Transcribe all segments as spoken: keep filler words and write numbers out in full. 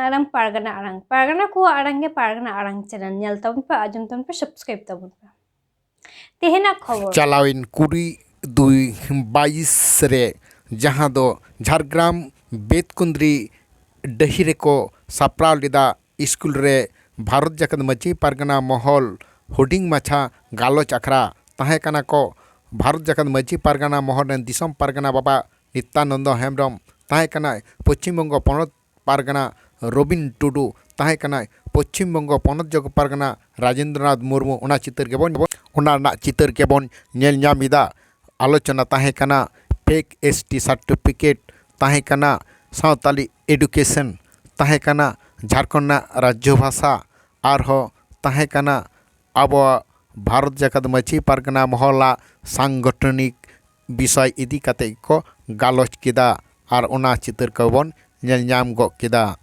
ᱟᱲᱟᱝ, ᱯᱟᱨᱜᱟᱱᱟ ᱟᱲᱟᱝ, ᱯᱟᱨᱜᱟᱱᱟ ᱠᱚᱣᱟᱜ ᱟᱲᱟᱝ ᱜᱮ ᱯᱟᱨᱜᱟᱱᱟ ᱟᱲᱟᱝ ᱪᱮᱱᱮᱞ ᱧᱮᱞ ᱛᱟᱵᱚᱱ ᱯᱮ, ᱟᱸᱡᱚᱢ ᱛᱟᱵᱚᱱ ᱯᱮ, ᱥᱟᱵᱥᱠᱨᱟᱭᱤᱵ ᱛᱟᱵᱚᱱ ᱯᱮ᱾ ᱛᱮᱦᱮᱧᱟᱜ ᱠᱷᱚᱵᱚᱨ᱾ ᱪᱟᱞᱟᱣᱮᱱ ᱠᱩᱲᱤ ᱫᱩᱭ ᱵᱟᱭᱤᱥ ᱨᱮ, ᱡᱟᱦᱟᱸ ᱫᱚ ᱡᱷᱟᱲᱜᱨᱟᱢ ᱵᱮᱛᱠᱩᱸᱫᱽᱨᱤ ᱰᱟᱹᱦᱤ ᱨᱮᱠᱚ ᱥᱟᱯᱲᱟᱣ ᱞᱮᱫᱟ, ᱥᱠᱩᱞ ᱨᱮ ᱵᱷᱟᱨᱚᱛ ᱡᱟᱠᱟᱛ ᱢᱟᱹᱡᱷᱤ ᱯᱟᱨᱜᱟᱱᱟ ᱢᱚᱦᱚᱞ ᱦᱩᱰᱤᱧ ᱢᱟᱪᱷᱟ ᱜᱟᱞᱚᱪ ᱟᱠᱷᱲᱟ ᱛᱟᱦᱮᱸ ᱠᱟᱱᱟ ᱠᱚ᱾ ᱵᱷᱟᱨᱚᱛ ᱡᱟᱠᱟᱛ ᱢᱟᱹᱡᱷᱤ ᱯᱟᱨᱜᱟᱱᱟ ᱢᱚᱦᱚᱞ ᱨᱮᱱ ᱫᱤᱥᱚᱢ ᱯᱟᱨᱜᱟᱱᱟ ᱵᱟᱵᱟ ᱱᱤᱛᱭᱟᱱᱚᱱᱫᱚ ᱦᱮᱢᱵᱨᱚᱢ ᱛᱟᱦᱮᱸ ᱠᱟᱱᱟᱭ᱾ ᱯᱚᱪᱷᱤᱢ ᱵᱚᱝᱜᱚ ᱯᱚᱱᱚᱛ ᱯᱟᱨᱜᱟᱱᱟ ᱨᱚᱵᱤᱱ ᱴᱩᱰᱩ ᱛᱟᱦᱮᱸ ᱠᱟᱱᱟᱭ᱾ ᱯᱚᱪᱷᱤᱢ ᱵᱚᱝᱜᱚ ᱯᱚᱱᱚᱛ ᱡᱚᱜᱚ ᱯᱟᱨᱜᱟᱱᱟ ᱨᱟᱡᱮᱱᱫᱨᱚᱱᱟᱛᱷ ᱢᱩᱨᱢᱩ, ᱚᱱᱟ ᱪᱤᱛᱟᱹᱨ ᱜᱮᱵᱚᱱ, ᱚᱱᱟ ᱨᱮᱱᱟᱜ ᱪᱤᱛᱟᱹᱨ ᱜᱮᱵᱚᱱ ᱧᱮᱞ ᱧᱟᱢ ᱮᱫᱟ᱾ ᱟᱞᱳᱪᱚᱱᱟ ᱛᱟᱦᱮᱸ ᱠᱟᱱᱟ ᱯᱷᱮᱠ ᱮᱥ ᱴᱤ ᱥᱟᱨᱴᱤᱯᱷᱤᱠᱮᱴ, ᱛᱟᱦᱮᱸ ᱠᱟᱱᱟ ᱥᱟᱶᱛᱟᱞᱤ ᱮᱰᱩᱠᱮᱥᱚᱱ, ᱛᱟᱦᱮᱸ ᱠᱟᱱᱟ ᱡᱷᱟᱲᱠᱷᱚᱸᱰ ᱨᱮᱱᱟᱜ ᱨᱟᱡᱽᱡᱚ ᱵᱷᱟᱥᱟ, ᱟᱨᱦᱚᱸ ᱛᱟᱦᱮᱸ ᱠᱟᱱᱟ ᱟᱵᱚᱣᱟᱜ ᱵᱷᱟᱨᱚᱛ ᱡᱟᱠᱟᱛ ᱢᱟᱹᱡᱷᱤ ᱯᱟᱨᱜᱟᱱᱟ ᱢᱚᱦᱚᱞᱟᱜ ᱥᱟᱝᱜᱚᱴᱷᱚᱱᱤᱠ ᱵᱤᱥᱚᱭ ᱤᱫᱤ ᱠᱟᱛᱮ ᱜᱮᱠᱚ ᱜᱟᱞᱚᱪ ᱠᱮᱫᱟ᱾ ᱟᱨ ᱚᱱᱟ ᱪᱤᱛᱟᱹᱨ ᱠᱚᱵᱚᱱ ᱧᱮᱞ ᱧᱟᱢ ᱜᱚᱫ ᱠᱮᱫᱟ᱾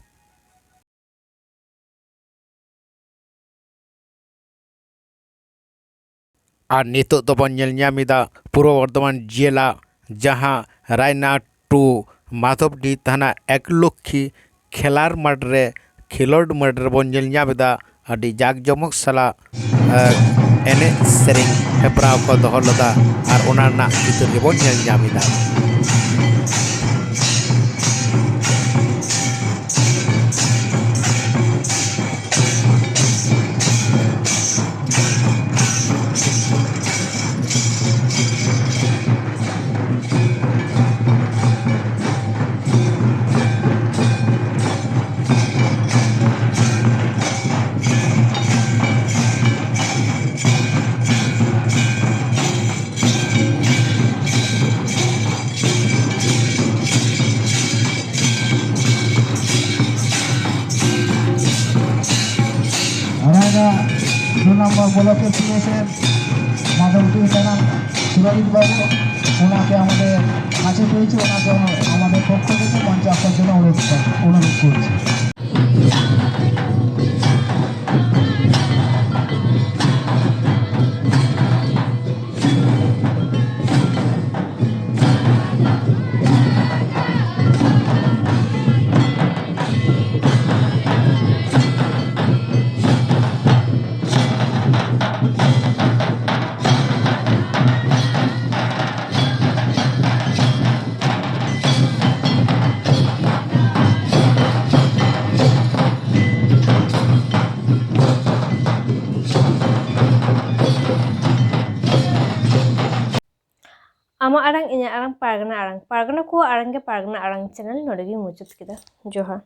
ᱟᱨ ᱱᱤᱛᱚᱜ ᱫᱚᱵᱚᱱ ᱧᱮᱞ ᱧᱟᱢ ᱮᱫᱟ ᱯᱩᱨᱵᱚ ᱵᱚᱨᱫᱷᱚᱢᱟᱱ ᱡᱮᱞᱟ, ᱡᱟᱦᱟᱸ ᱨᱟᱭᱱᱟ ᱴᱩ ᱢᱟᱫᱷᱚᱵᱰᱤ ᱛᱷᱟᱱᱟ ᱮᱠᱞᱚᱠᱠᱷᱤ ᱠᱷᱮᱞᱟᱨ ᱢᱟᱴᱷ ᱨᱮ, ᱠᱷᱮᱞᱳᱰ ᱢᱟᱴᱷ ᱨᱮᱵᱚᱱ ᱧᱮᱞ ᱧᱟᱢ ᱮᱫᱟ ᱟᱹᱰᱤ ᱡᱟᱠ ᱡᱚᱢᱚᱠ ᱥᱟᱞᱟᱜ, ᱮᱱᱮᱡ ᱥᱮᱨᱮᱧ ᱦᱮᱯᱨᱟᱣ ᱠᱚ ᱫᱚᱦᱚ ᱞᱮᱫᱟ᱾ ᱟᱨ ᱚᱱᱟ ᱨᱮᱱᱟᱜ ᱪᱤᱛᱟᱹᱨ ᱜᱮᱵᱚᱱ ᱧᱮᱞ ᱧᱟᱢ ᱮᱫᱟ᱾ রায়গা দু নম্বর ব্লকের সিএসএফ মাধবপুর থানা সুরজিৎ বাবু, ওনাকে আমাদের কাছে পেয়েছি, ওনাকে আমাদের পক্ষ থেকে মঞ্চে আসার জন্য অনুরোধ কর-, অনুরোধ করছি। ᱟᱢᱟᱜ ᱟᱲᱟᱝ, ᱤᱧᱟᱹᱜ ᱟᱲᱟᱝ, ᱯᱟᱨᱜᱟᱱᱟ ᱟᱲᱟᱝ, ᱯᱟᱨᱜᱟᱱᱟ ᱠᱚᱣᱟᱜ ᱟᱲᱟᱝ ᱜᱮ ᱯᱟᱨᱜᱟᱱᱟ ᱟᱲᱟᱝ ᱪᱮᱱᱮᱞ ᱱᱚᱰᱮ ᱜᱤᱧ ᱢᱩᱪᱟᱹᱫ ᱠᱮᱫᱟ᱾ ᱡᱚᱦᱟᱨ᱾